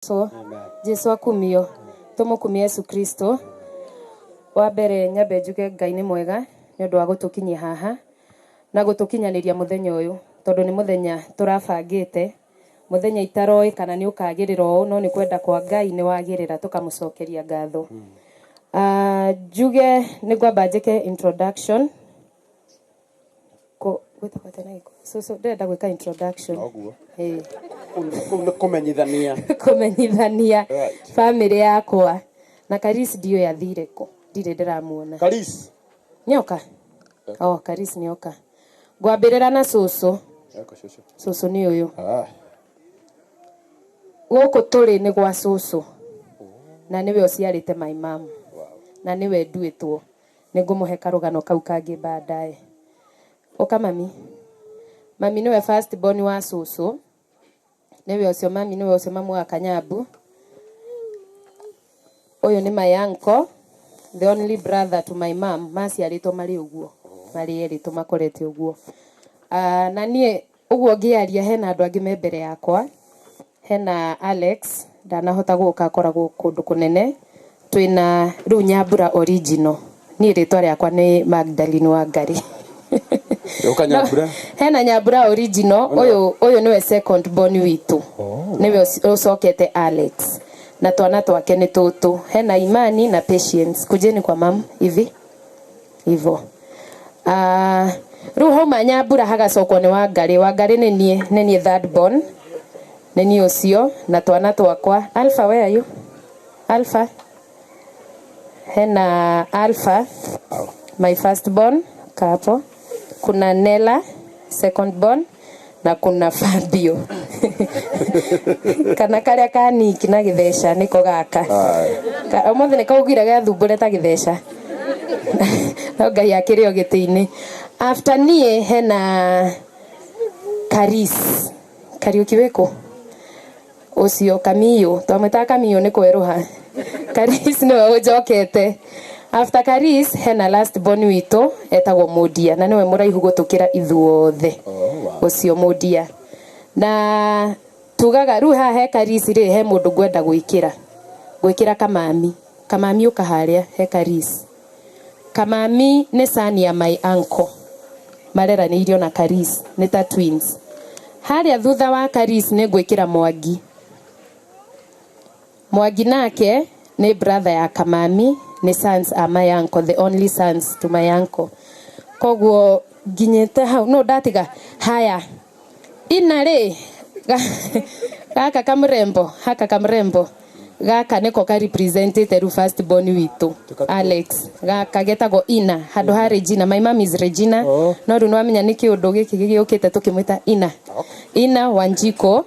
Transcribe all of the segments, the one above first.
Agocwo. Jesu akumio. Tũmũkumie Yesu Kristo. Wa mbere nyambe njuge Ngai nĩ mwega nĩ ũndũ wa gũtũkinyia haha na gũtũkinyanĩria mũthenya ũyũ, tondũ nĩ mũthenya tũrabangĩte, mũthenya itaroĩ kana nĩ ũkagĩrĩra ũũ, no nĩ kwenda kwa Ngai nĩ wagĩrĩra, tũkamũcokeria ngatho. Njuge nĩ ngwamba njĩke introduction. Gwĩtagwo atĩa na Gĩkũyũ? Cũcũ, ndĩrenda gwĩka introduction. Noguo. Ĩĩ. Kũu nĩ kũmenyithania. Kũmenyithania famĩlĩ yakwa. Na Karis ndiũĩ athire kũ, ndirĩ ndĩramuona. Karis. Nĩoka? Oh, Karis nĩoka. Ngwambĩrĩra na cũcũ. Eko cũcũ. Cũcũ nĩ ũyũ. Ah. Gũkũ tũrĩ nĩ gwa cũcũ. Na nĩwe ũciarĩte my mom. Na nĩwe nduĩtwo. Nĩ ngũmũhe karũgano kau kangĩ baadaye. Ũka mami. Mami nĩwe first born wa cũcũ. Nĩwe ũcio mami, nĩwe ũcio mamu wa Kanyambu. Ũyũ nĩ my uncle, the only brother to my mom. Maciarĩtwo marĩ ũguo, marĩ erĩ tũmakorete ũguo. Na niĩ ũguo ngĩaria hena andũ angĩ me mbere yakwa. Hena Alex, ndanahota gũka, akoragwo kũndũ kũnene. Twĩna rĩu Nyambura original. Niĩ rĩtwa rĩakwa nĩ Magdalene Wangari. Ũka Nyambura. Hena Nyambura original, ũyũ nĩwe second born witũ. Nĩwe ũcokete Alex. Na twana twake nĩ tũtũ. Hena Imani na Patience. Kujeni kwa mam hivi. Hivo. Rĩu hauma Nyambura hagacokwo nĩ Wangari. Wangari nĩ niĩ, nĩ niĩ third born. Nĩ niĩ ũcio na twana twakwa. Alpha, where are you? Alpha. Hena Alpha, my first born, kapo. Kuna Nella, second born, na kuna Fabio. Kana karia kaniki na gĩtheca nĩko gaka. Ũmũthĩ nĩ kaugire gathumbũre ta gĩtheca. No Ngai akĩrĩ o gĩtĩ-inĩ. After niĩ hena Karis. Kariũki wĩkũ? Ũcio Kamiyo, twamwĩtaga Kamiyo nĩ kwerũha. Karis nĩwe ũnjokete. After Karis hena last born witũ etagwo Mũndia, na nĩwe mũraihu gũtũkĩra ithuothe. Ũcio Mũndia. Na tugaga rĩu haha he Karis rĩ, he mũndũ ngwenda gwĩkĩra. Gwĩkĩra Kamami. Kamami ũka harĩa he Karis. Kamami nĩ son ya my uncle. Mareranĩirio na Karis, nĩ ta twins. Harĩa thutha wa Karis nĩ ngwĩkĩra Mwangi. Mwangi nake nĩ brother ya Kamami, nĩ sons a my uncle, the only sons to my uncle. Koguo nginyĩte hau, no ndatiga haya. Ina rĩ, gaka kamrembo, haka kamrembo. Gaka nĩko ka representĩte rĩu first born witũ, Alex. Gaka getagwo Ina, handũ ha Regina. My mom is Regina. No rĩu nĩwamenya nĩ kĩũndũ gĩkĩ gĩgĩũkĩte tũkĩmwĩta Ina. Ina Wanjiko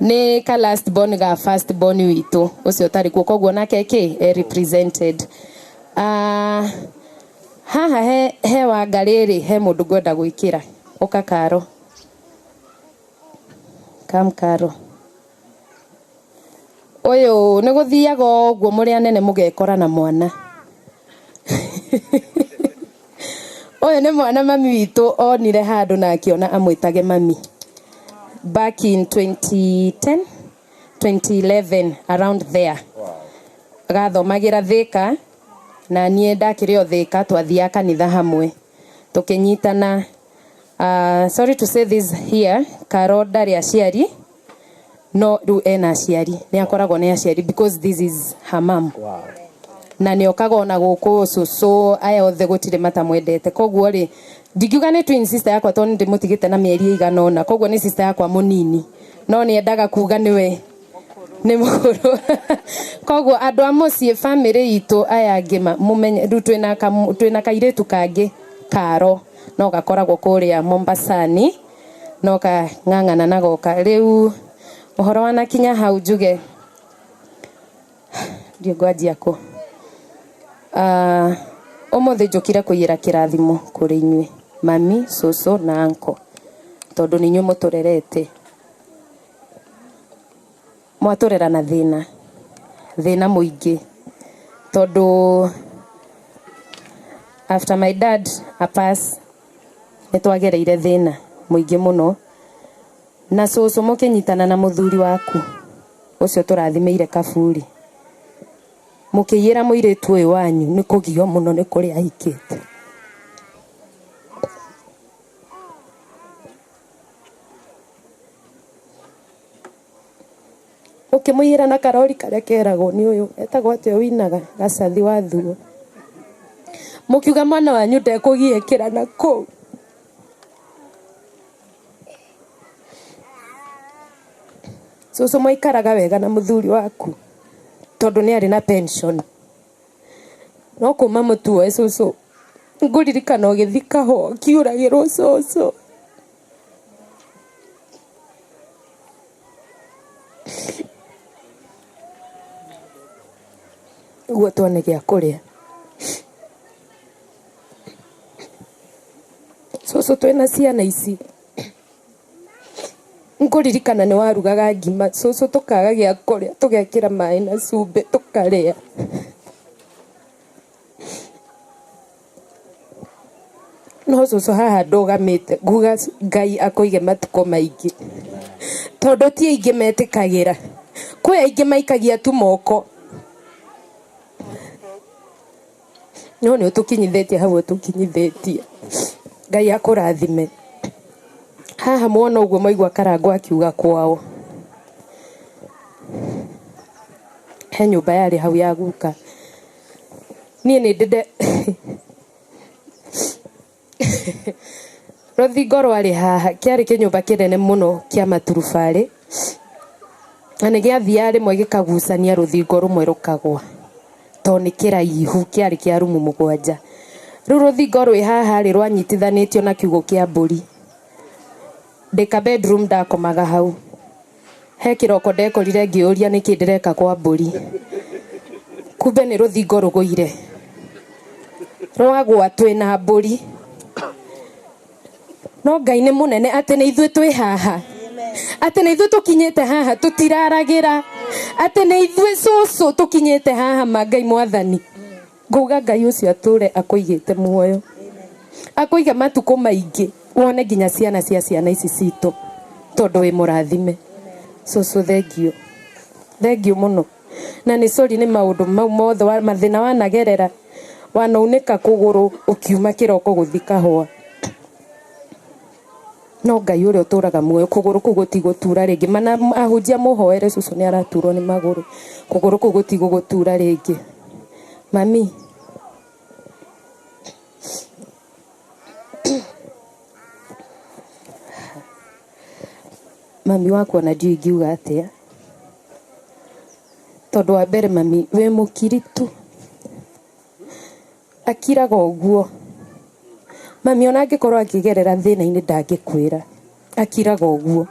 nĩ ka last born ga first born witũ, ũcio ũtarĩ kuo, koguo nake kĩ e represented. Haha he Wangarĩ rĩ, he mũndũ ngwenda gwĩkĩra. Ũka Karo. Come Karo. Ũyũ nĩ gũthiaga ũguo mũrĩ anene mũgekora na mwana. Ũyũ nĩ mwana mami witũ onire handũ na akĩona amwĩtage mami. Back in 2010, 2011, around there. Gathomagĩra Thĩka, na niĩ ndakĩrĩ o Thĩka, twathiaga kanitha hamwe. Tũkĩnyitana. Sorry to say this here, Karo ndarĩ aciari, no rĩu ena aciari. Nĩ akoragwo nĩ aciari because this is her mom. Na nĩ okaga ona gũkũ cũcũ aya othe gũtirĩ matamwendete. Koguo rĩ, ndingiuga nĩ twin sister yakwa tondũ ndĩmũtigĩte na mĩeri ĩigana ũna. Koguo nĩ sister yakwa mũnini. No nĩ endaga kuga nĩwe nĩ mũkũrũ. Koguo andũ a mũciĩ family itũ aya angĩ mũmenye rĩu twĩna kairĩtu kangĩ Karo, no gakoragwo kũrĩa Mombasani, no kang'ang'ana na goka. Rĩu ũhoro wanakinya hau njuge ndiũ ngwanjia kũ. Ũmũthĩ njũkire kũiyĩra kĩrathimo kũrĩ inyuĩ, mami, cũcũ na uncle, tondũ nĩ inyuĩ mũtũrerete. Mwatũrera na thĩna, thĩna mũingĩ, tondũ after my dad a pass nĩ twagereire thĩna mũingĩ mũno. Na cũcũ mũkĩnyitana na mũthuri waku, Ũcio tũrathimĩire kaburi. Mũkĩiyĩra mũirĩtu ũyũ wanyu nĩ kũgio mũno nĩ kũrĩa ahikĩte. Ũkĩmũiyĩra na karori karĩa keragwo nĩ ũyũ etagwo atĩa winaga gacathi wa thuo. Mũkiuga mwana wanyu ndekũgiĩkĩra na kũu. Cũcũ mwaikaraga wega na mũthuri waku tondũ nĩ arĩ na pension. No kuma mũtuoe cũcũ ngũririkana ũgĩthiĩ kahũa ũkiuragĩrwo cũcũ. Ũguo tuone gĩa kũrĩa. Cũcũ twĩna ciana ici ngũririkana nĩ warugaga ngima cũcũ tũkaga gĩa kũrĩa tũgekĩra maĩ na cumbĩ tũkarĩa. No cũcũ haha ndũgamĩte nguga Ngai akũige matukũ maingĩ tondũ ti aingĩ metĩkagĩra. Kwĩ aingĩ maikagia tu moko no nĩ ũtũkinyithĩtie hau ũtũkinyithĩtie. Ngai akũrathime. Haha mwona ũguo mwaigua Karangũ akiuga kwao. He nyũmba yarĩ hau ya guka. Niĩ nĩ ndĩ rũthingo rwarĩ haha kĩarĩ kĩnyũmba kĩnene mũno kĩa maturubarĩ na nĩ gĩathiaga rĩmwe gĩkagucania rũthingo rũmwe rũkagwa tondũ nĩ kĩraihu kĩarĩ kĩa rumu mũgwanja. Rĩu rũthingo rwĩ haha rĩ rwanyitithanĩtio na kiugũ kĩa mbũri. Ndĩ ka bedroom ndakomaga hau. He kĩroko ndekorire ngĩũria nĩkĩ ndĩreka kwa mbũri. Kumbe nĩ rũthingo rũgũire. Rwagwa twĩna mbũri. No Ngai nĩ mũnene atĩ nĩ ithuĩ twĩ haha. Atĩ nĩ ithuĩ tũkinyĩte haha tũtiraragĩra. Atĩ nĩ ithuĩ cũcũ tũkinyĩte haha ma Ngai mwathani. Nguga Ngai ũcio atũre akũigĩte muoyo. Akũige matukũ maingĩ wone nginya ciana cia ciana ici citũ tondũ wĩ mũrathime. Cũcũ thengiũ. Thengiũ mũno. Na nĩ sorry nĩ maũndũ mau mothe mathĩna wanagerera. Wanaunĩka kũgũrũ ũkiuma kĩroko gũthiĩ kahũa. No Ngai ũrĩa ũtũraga muoyo kũgũrũ kũu gũtigũtura rĩngĩ. Mana ahunjia mũhoere cũcũ nĩ araturwo nĩ magũrũ. Kũgũrũ kũu gũtigũgũtura rĩngĩ. Mami. Mami wakwa ona ndiũĩ ingiuga atĩa. Tondũ wa mbere mami wĩ mũkiritu. Akiraga ũguo. Mami ona angĩkorwo akĩgerera thĩna-inĩ ndangĩkwĩra. Akiraga ũguo.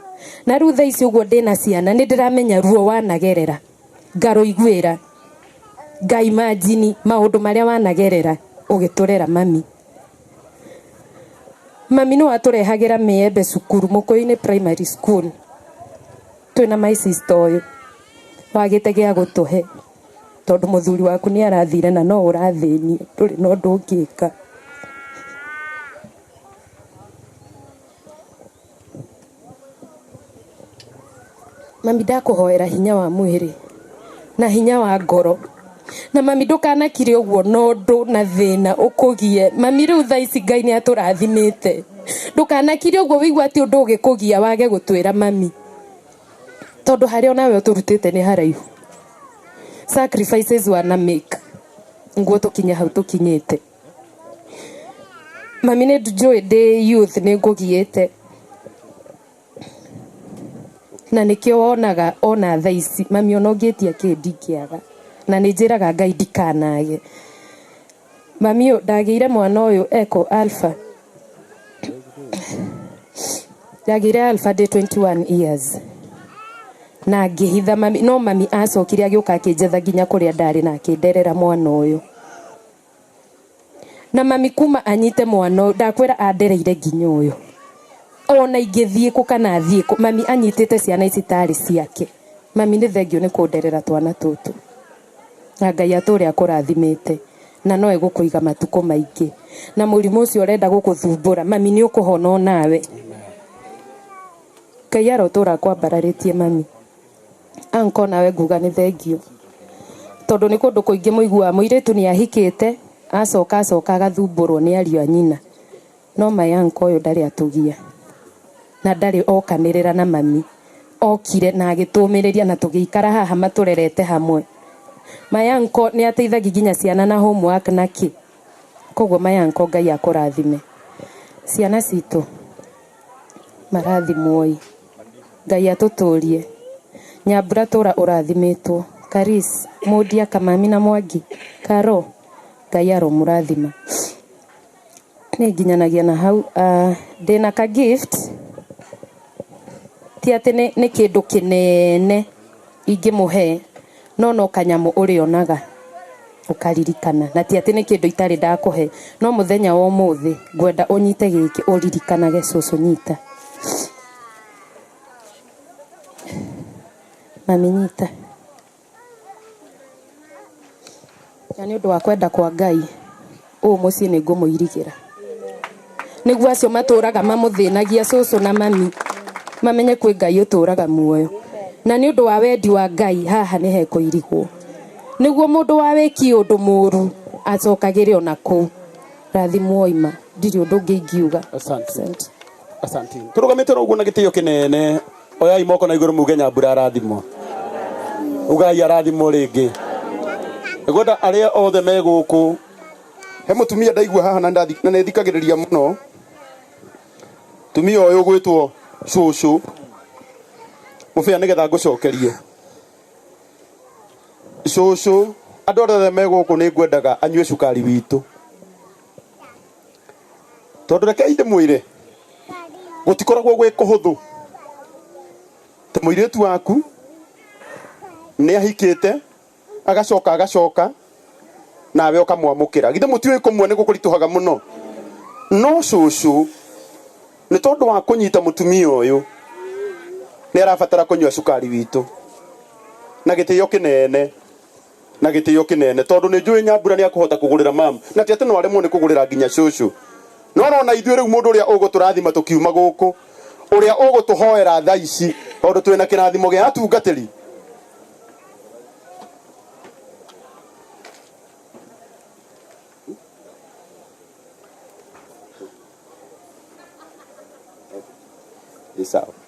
Na rĩu thaa ici ũguo ndĩna ciana nĩ ndĩramenya ruo wanagerera. Ngarũiguĩra. Ngaimagine maũndũ marĩa wanagerera ũgĩtũrera mami. Mami nĩ watũrehagĩra mĩembe cukuru Mũkũyũ-inĩ primary school. Twĩna my sister ũyũ. Wagĩte gĩa gũtũhe. Tondũ mũthuri waku nĩ arathire na no ũrathĩnio ndũrĩ na ũndũ ũngĩka. Mami ndakũhoera hinya wa mwĩrĩ na hinya wa ngoro. Na mami ndũkanakire ũguo na ũndũ na thĩna ũkũgie. Mami rĩu thaa ici Ngai nĩ atũrathimĩte. Ndũkanakire ũguo wĩigue atĩ ũndũ ũgĩkũgia wage gũtwĩra mami. Tondũ harĩa onawe ũtũrutĩte nĩ haraihu. Sacrifices wana make nguo tũkinye hau tũkinyĩte. Mami nĩ njũĩ ndĩ youth nĩ ngũgiĩte. Na nĩkĩo wonaga ona thaa ici mami ona ũngĩtia kĩ ndingĩaga. Na nĩ njĩraga Ngai ndikanage. Mami ũyũ ndagĩire mwana ũyũ eko alpha. Ndagĩire alpha ndĩ 21 years. Na ngĩhitha mami no mami acokire agĩũka akĩnjetha nginya kũrĩa ndarĩ na akĩnderera mwana ũyũ. Na mami kuma anyite mwana ũyũ ndakwĩra andereire nginya ũyũ. Ona ingĩthiĩ kũ kana thiĩ kũ mami anyitĩte ciana ici tarĩ ciake. Mami nĩ thengiũ nĩ kũnderera twana tũtũ. Na Ngai atũre akũrathimĩte na no egũkũiga matukũ maingĩ. Na mũrimũ ũcio ũrenda gũkũthumbũra mami nĩ ũkũhona onawe. Ngai arotũra akwambararĩtie mami. Anko nawe nguga nĩ thengio, tondũ nĩ kũndũ kũingĩ mũiguaga mũirĩtu nĩ ahikĩte acoka acoka agathumbũrwo nĩ ariũ a nyina. No my uncle ũyũ ndarĩ atũgia na ndarĩ okanĩrĩra na mami, okire na agĩtũmĩrĩria na tũgĩikara haha matũrerete hamwe. My uncle nĩ ateithagia nginya ciana na homework na kĩ. Koguo my uncle, Ngai akũrathime. Ciana citũ marathimwoi, Ngai atũtũrie. Nyambura, tũra ũrathimĩtwo. Karis, Mũndia, Kamami na Mwangi, Karo, Ngai aromũrathima. Nĩ nginyanagia na hau. Ndĩna ka gift, ti atĩ nĩ kĩndũ kĩnene ingĩmũhe, no no kanyamũ ũrĩonaga ũkaririkana, na ti atĩ nĩ kĩndũ itarĩ ndakũhe, no mũthenya wa ũmũthĩ ngwenda ũnyite gĩkĩ ũririkanage cũcũ. Nyita mami, nyita. Na nĩ ũndũ wa kwenda kwa Ngai, ũũ mũciĩ nĩ ngũmũirigĩra nĩguo acio matũraga mamũthĩnagia cũcũ na mami mamenye kwĩ Ngai ũtũraga muoyo, na nĩ ũndũ wa wendi wa Ngai haha nĩ hekũirigwo nĩguo mũndũ wa wĩki ũndũ mũru acokagĩre ona kũu. Rathimwo ima, ndirĩ ũndũ ũngĩ ingiuga. Asante. Asante. Asante. Tũrũgamĩte ũguo na gĩtĩo kĩnene. Oyai moko na igũrũ muge Nyambura arathimwo. Ugai arathimwo rĩngĩ. Ngwenda arĩa othe me gũkũ. He mũtumia ndaigua haha na na nĩ thikagĩrĩria mũno, tumia ũyũ gwĩtwo cũcũ mũbĩa, nĩgetha ngũcokerie cũcũ. Andũ arĩa othe me gũkũ, nĩ ngwendaga anyue cukari witũ, tondũ rekei ndĩmwĩre, gũtikoragwo gwĩ kũhũthũ ta mũirĩtu waku nĩ ahikĩte agacoka agacoka nawe ũkamwamũkĩra. Githĩ mũtiũĩ kũmwe nĩ gũkũritũhaga mũno? No cũcũ, nĩ tondũ wa kũnyita mũtumia ũyũ, nĩ arabatara kũnyua cukari witũ na gĩtĩo kĩnene, na gĩtĩo kĩnene, tondũ nĩ njũĩ Nyambura nĩ akũhota kũgũrĩra mam, na ti atĩ no aremwo nĩ kũgũrĩra nginya cũcũ. No rona ithuĩ rĩu, mũndũ ũrĩa ũgũtũrathima tũkiuma gũkũ, ũrĩa ũgũtũhoera thaa ici, tondũ twĩna kĩrathimo gĩa atungatĩri. Nĩ sawa.